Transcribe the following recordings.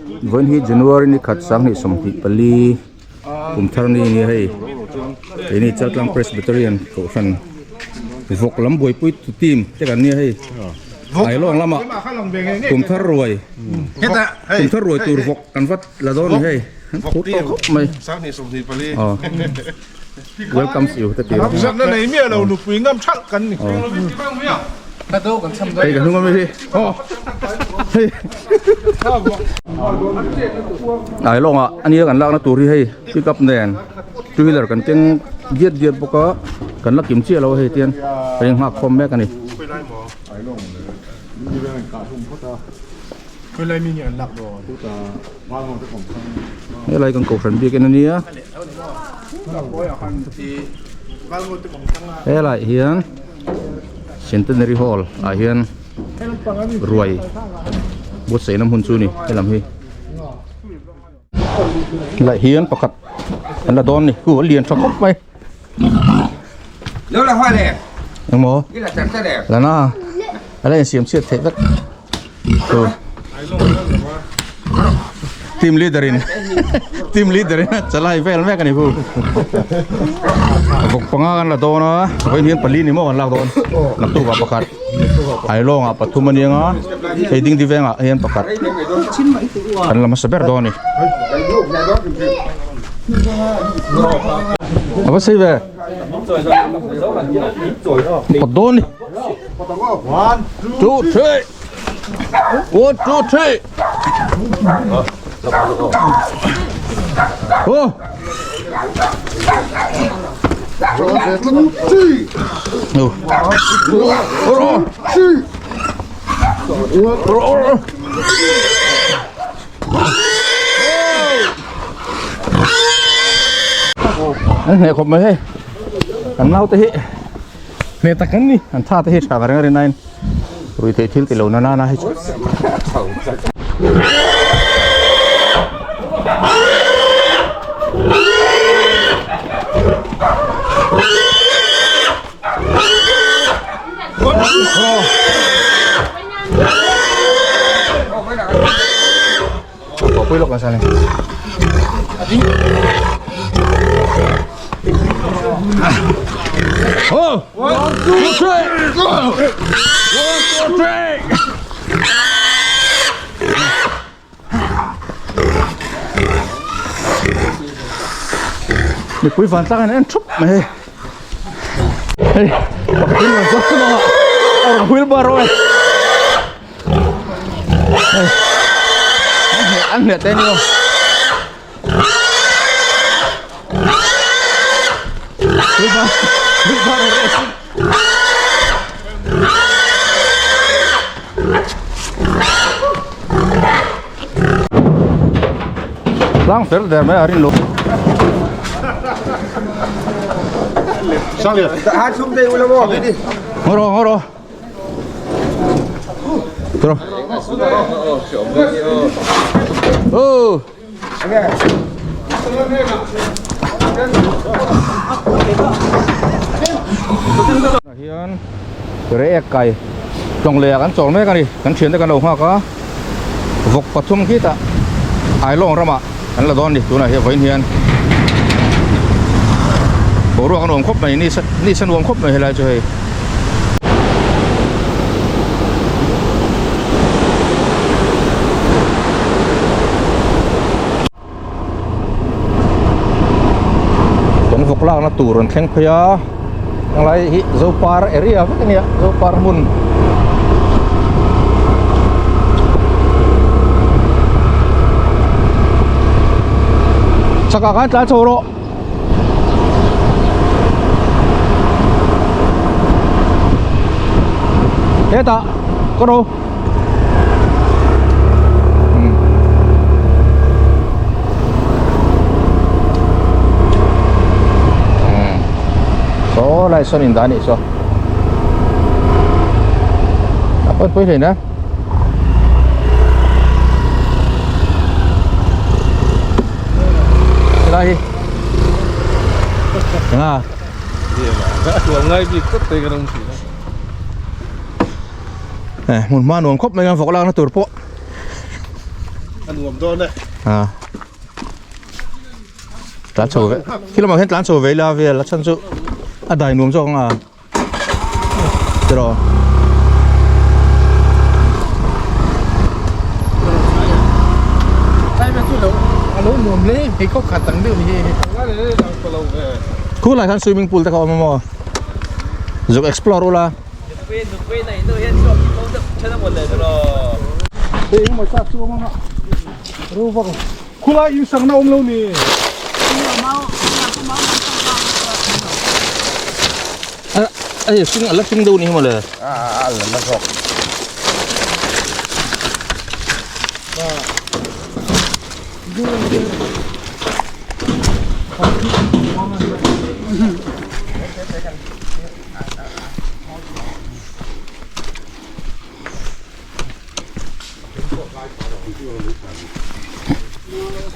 Vawiin hi January ni khat 2024 kum thar ni nia hei keini Chaltlang Presbyterian Kohhran vawk lam buaipui tu team te kan nia hei Ailawng lama kum thar ruai kum thar ruai tur vawk kan vat la dawn ni hei an phur tawh khawp mai aw welcome you te ti hei ka hnung ami hi aw hei Ailawng ah ania kan lakna tur hi hei pick up nen two wheeler kan keng diat diat bawk a kan la kim chiah lo a hei tian kan inghak khawm mek a ni. Helai kan kohhran biak in ania helai hian Centenary Hall ah hian ruai buatsaihna hmun chu a ni helam hi helai hian pakhat an la dawn a ni khu a lian tha khawp mai engmaw lana a la insiam chhiat theih vek. Team leader in team leader in chalai vel mek ani hu vawk panga kan la dawn a vawiin hian pali ni maw kan lak dawn naktuk ah pakhat Ailawng ah pathum a nia hei dingdi veng ah hian pakhat kan la hmasa ber dawn a ni a va sei ve pat dawn ni. 1 2 3 1 2 3 Oh. An hneh khawp mai hei an naute hi Hne tak an ni. An tha te hi tha ka reng a rin aiin rui theih thil ti lo na nana hi chu. Pui lawk nasa ni. Oh! One, two, three! One, two, three! Mipui van tlang in en thup mai hei. Hei, pakhatin rawn zawk thung a, a rawn wheelbarrow e. An hne te ni lo. Tlang fel der mai a rin lo. Sang lian. Ngawr ngawr. Tro. Oh. Hian rek kai tlawng leh ah kan chawl mek a ni kan thiante kan lo nghak a vawk pathum khi tah Ailawng ramah kan la dawn a ni tunah hian vawiin hian boruak a nuam khawp mai ni ni sa nuam khawp mai helai chu hei. Kan vawk lakna tur an thleng phei a helai hi Zopar area vek a nia Zopar hmun chakah khan tlan chho rawh. Hetah ka ro. Saw lai sawn in dah anih saw a pawi pawi hle na. Helai hi Nga Ngai bik tlat te ka ram thin a. Eh hmun hma nuam khawp mai a vawk lakna tur pawh. A nuam dawn e. A. Tlan chho ve. Khi lamah khian tlan chho ve ila vel a chhan chu a dai nuam zawk ang a. Tiraw. Khu lai khan swimming pool te kha a awm a maw? Zuk explore ula. Khulai in sakna awm lo ni. A hring a la hring deuh ni hi mawle. A la la zawk.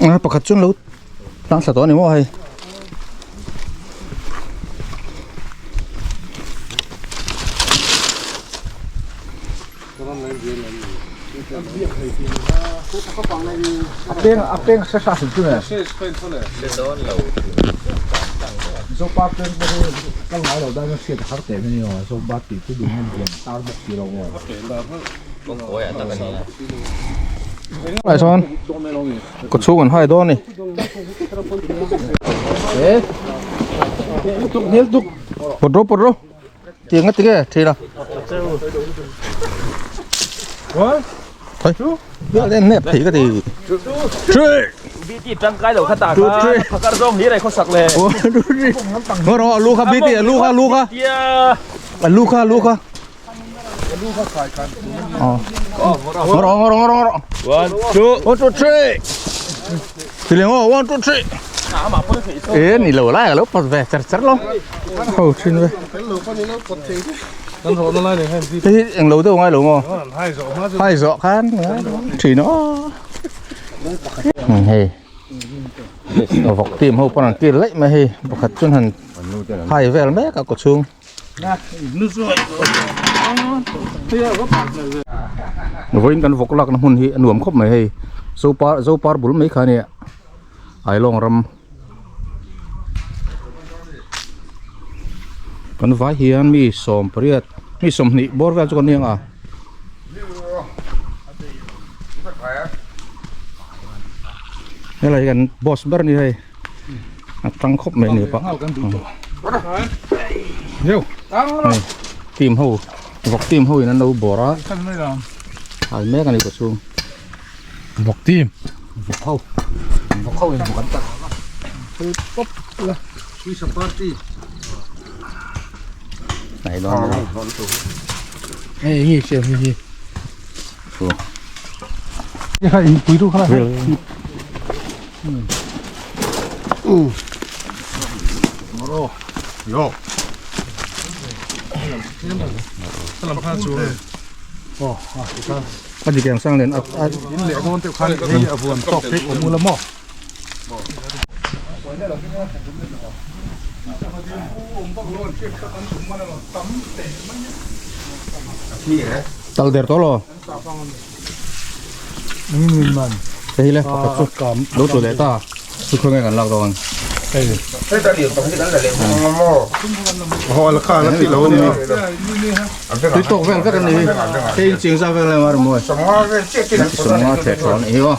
A pakhat chuan lo tlang thla tawh a ni maw hei. Lai sawn kaw chhung an hai dawn a ni. Pawt rawh pawt rawh. Tiang a ti nge thin a. Thai. Ya len nep thei ka ti. Three. BT tangkai lo kha ta kha phakar zawng hlir ai khawsak le. Ngawr rawh alu kha BT alu kha alu kha. Alu kha alu kha. Ngawr rawh ngawr rawh ngawr rawh. 1 2 1 2 3. Tileng aw 1 2 3. E ni lo lai ka lo pawt ve char char lo. Ho thin ve. Thế hi eng lo deuh ngai lo maw? Hai zawh khan thin aw. Hei. Vawk team ho pawn an kil laih mai hei pakhat chuan han hai vel mek a kaw chhung. Vawiin kan vawk lakna hmun hi a nuam khawp mai hei zopar zopar bul mai kha a nia Ailawng ram kan vai hian mi sawm pariat mi sawmhnih bawr vel chu kan ni ang a. Helai hi kan boss ber a ni hei. A tang khawp mai a ni pah hei team ho vawk team ho in an lo bawr a hal mek a ni kawchhung vawk team vawk ho vawk ho in vawk an tak nai dawn hei nge siam hi hi hei pui tu kha A dik ang sang nen a Tal der tawh lo. Hei le pakhat chu lo tlu leh ta chu khaw nge kan lak dawn tui tawk vel vek a ni hei in ching zat vel em a mawi sawmnga theh thaw a nih hi aw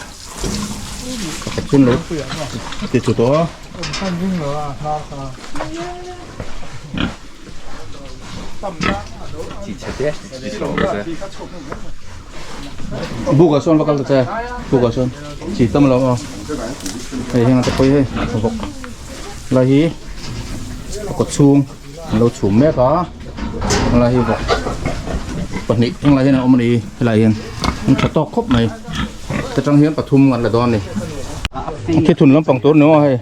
pakhat chu lo ti tlu tawh a. Buk ah sawn va kal ta che buk ah sawn chi tam lo aw hei heng te pawh hi hei vawk lai hi a kawt chhung an lo chhum mek a helai hi vawk pahnih henglai hian a awm a ni helai hian an tha tawk khawp mai ta tang hian pathum an la dawn a ni thithun lampang tur ni maw hei.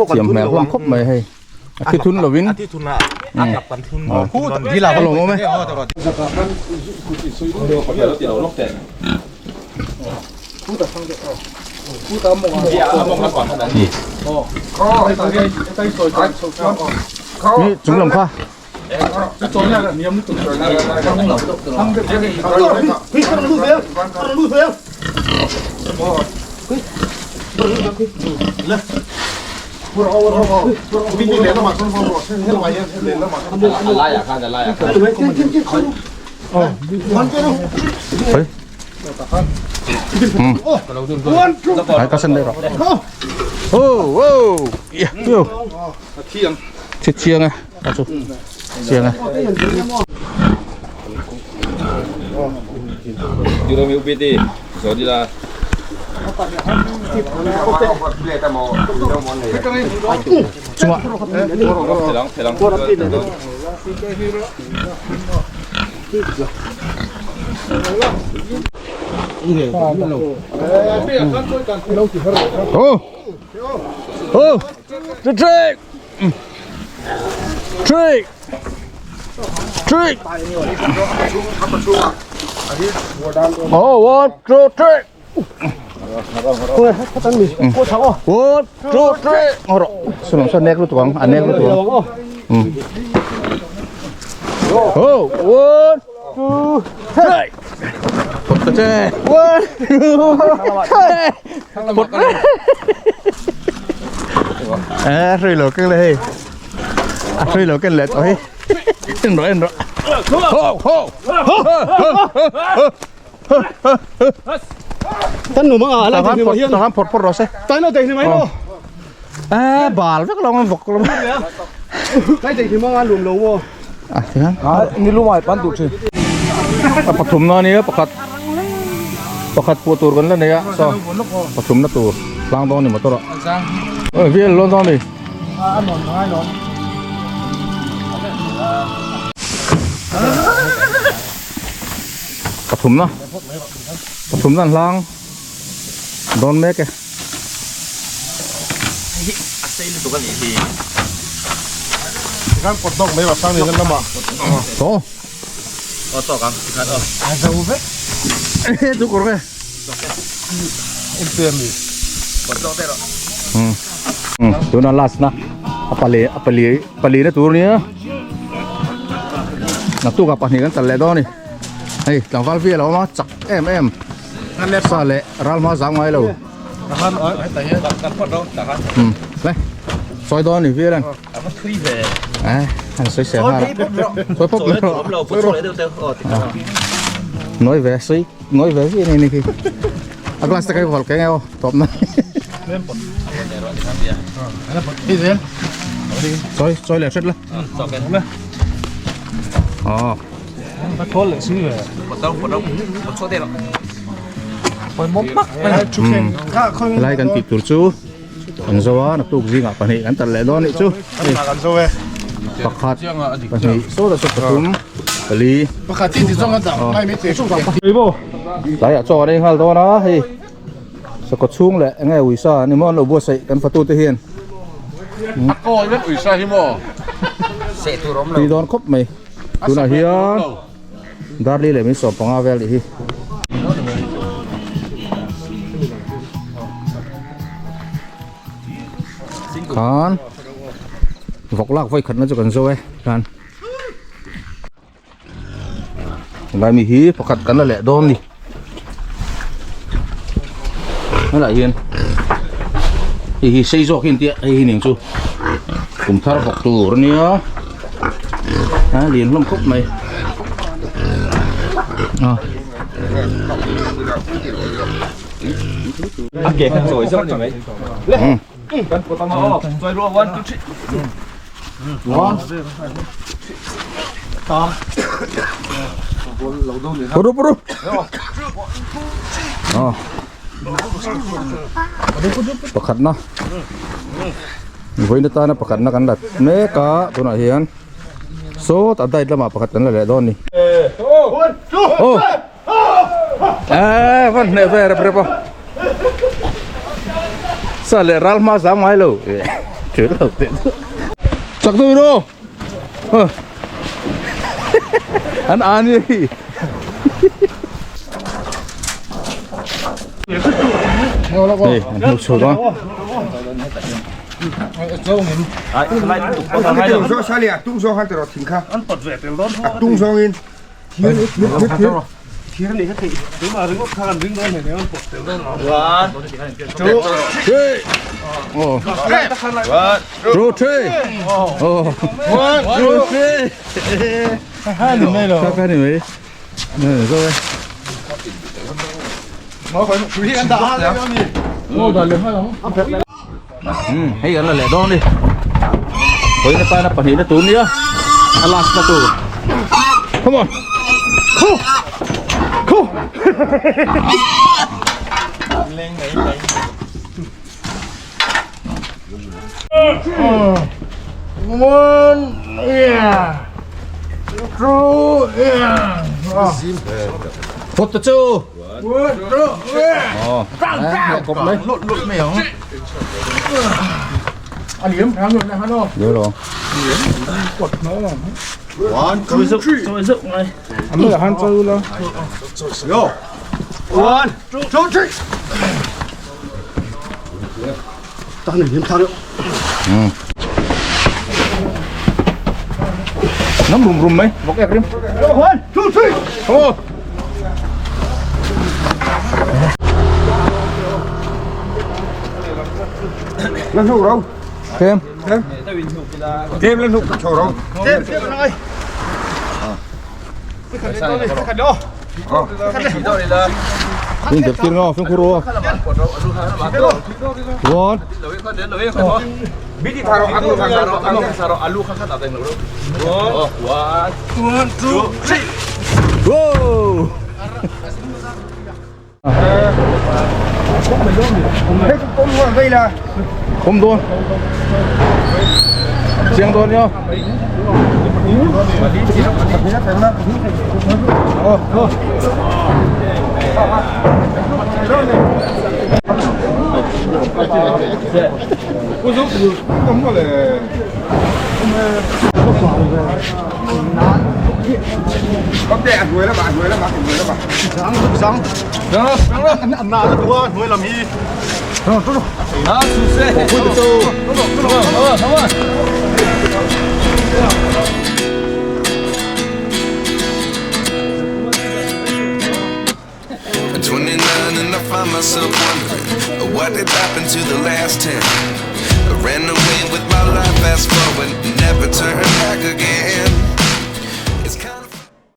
Thiam hmel hlawm khawp mai hei a thi thun lovin a lawm awm e ni chung lam kha. Ai ka san dei rawh. Oh oh. Yo. Thi chiang e. A chu. Chiang e. Chungah. Oh. Oh. Three. Three. Three. Oh, one, two, three. One, two, three. Ngor. Sunong sa nek lu tuang, anek lu tuang. Oh, one, two, three. Put ta che. One, two, three. Put. À, rồi lo cái này. À, rồi lo cái lệ thôi. En rồi, en rồi. Ho, ho. Ho, ho, ho. Tan nu manga la Tahan phot, tahan phot phot rồi xe. Tan nó dei ni mai no. À, bal vek lo ngon vok lo. Kai dei ni manga lum lo wo. À, thế hả? Ni lumai pan du thin. A pathum na ania pakhat pakhat pawh tur kan la nei a saw pathum na tur tlang dawn a ni motor ah aw vel lawn dawn a ni. Pathum na pathum na an hlang dawn mek e. Saw. Aw tawk ang tikhan aw. A zo vek. Chu kawr nge. Engte mi. Pawt zawk te rawh. Um tuna last na a pali a pali pali na tur nia. Naktuk ah pahnih kan tal leh dawn a ni. Hei tlangval vel a awm a chak em em. Sa leh ral hma zang ngai lo. Um le sawi dawn a ni vel an. A va thui ve. Eh, han sawi sel nghal a. Sawi pawp mai rawh. Awm lo, pawt chhuak leh deuh teuh. Aw tikhan aw. Nawi ve, sawi nawi ve viau a ni khi. A glass te kha i hawlh keng e aw, tawp na. Sawi, sawi leh hret la. Aw. Pawt deuh, pawt deuh, pawt chhuak deuh rawh. Helai kan tih tur chu. Kan zo a naktuk zingah pahnih kan tar leh dawn anih chu pakhat pahnih saw ta saw pathum pali tlaiah chaw an ei nghal dawn a hei sakawt chhung leh eng nge uisa an ni maw an lo buatsaih kan fatu te hian tui dawn khawp mai tunah hian Darli leh min 15 vel nih hi. Khan vawk lak vawi khatna chu kan zo e khan lai mi hi pakhat kan la leh dawn ni helai hian hei hi sei zawk hi an tia hei hi ning chu kum thar vawk tur ania a lian hlawm khawp mai a A ke kha chawi zauh ni mai. Kan pawt ang aw. Chawi ruah 1 2 3. Puru puru. Aw. Pakhatna. Vawiin atana pakhatna kan la mek a tunah hian sawt a diet lamah pakhat kan la leh dawn a ni. Aw. Eee van hneh ve rep rep a. Sa leh ral hma zam ngai lo. Thil lo teh chu. Chak deuh in aw. An a ni hei. Hei an hmu chhuk a. Three. Oh. Two, three. Oh. One, two, three. Kha kha ni mai. Nè, rồi. Hei kan la leh dawn a ni. Vawiin atana pahnihna tur nia a last na tur. Come on. Khu. Khu. Phút ta chu. Nhớ rồi. Nắm rùm rùm mấy, vọc ẹc đi. One, two, three. Come on. Lên hụt đâu? Thêm. Thêm lên hụt chỗ đâu? Mình đẹp tiên ngon, phiên khu One. Biết đi thà rồi, ăn luôn thà rồi, ăn luôn. Wow. Hết cũng có đây là Không luôn. Chiang đôn nhá. Không có là có đẹp người đó bạn, người đó bạn, người đó bạn. At 29 and I find myself wondering what did happen to the last 10. I ran away with my life, fast forward, never turn back again.